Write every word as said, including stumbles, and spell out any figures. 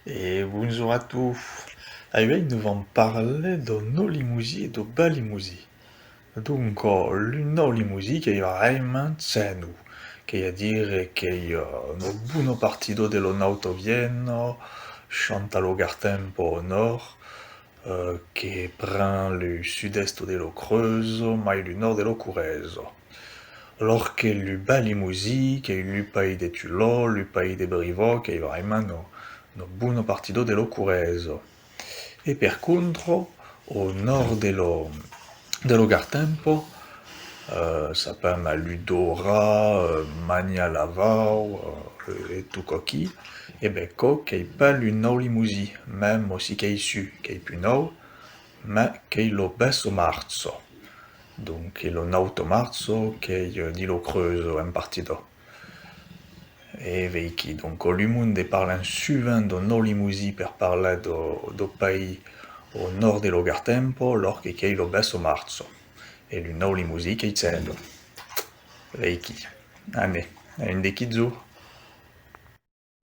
E bonjorn a tots. Auei nos vam parlar dau Naut Lemosin e dau Bas Lemosin. Donc, lo Naut Lemosin qu'ei vraiments chènon, qu'ei a dire qu'ei, eh, una bona partida de la nauta Viena, chanta lo Gartempa au nòrd, eh, que pren lo sud-èst de la Creusa, mai lo nòrd de la Corresa. Lors que lo Bas Lemosin, qu'ei lo país de Tulòu, lo país de Briva, qu'ei vraiments una, una bona partida de la Corresa. E per contra, au nòrd de la, de la Gartempa, eh, sapèm, lo Dorat, eh, Magnalavau, eh, e tot çò aquí, e ben, quò qu'ei pas lo Naut Lemosin, mème si qu'ei sud, qu'ei pus naut, mas qu'ei la Bassa Marcha. Donc, qu'ei la Nauta Marcha, qu'ei, eh, dins la Creusa en partida. E veiquí, donc, lo monde parlan sovent dau Naut Lemosin per parlar dau, dau país au nòrd de la Gartempa, lors que qu'ei la Bassa Marcha. E lo Naut Lemosin qu'ei chènon. Veiquí. Anem, a un de quilhs jorns.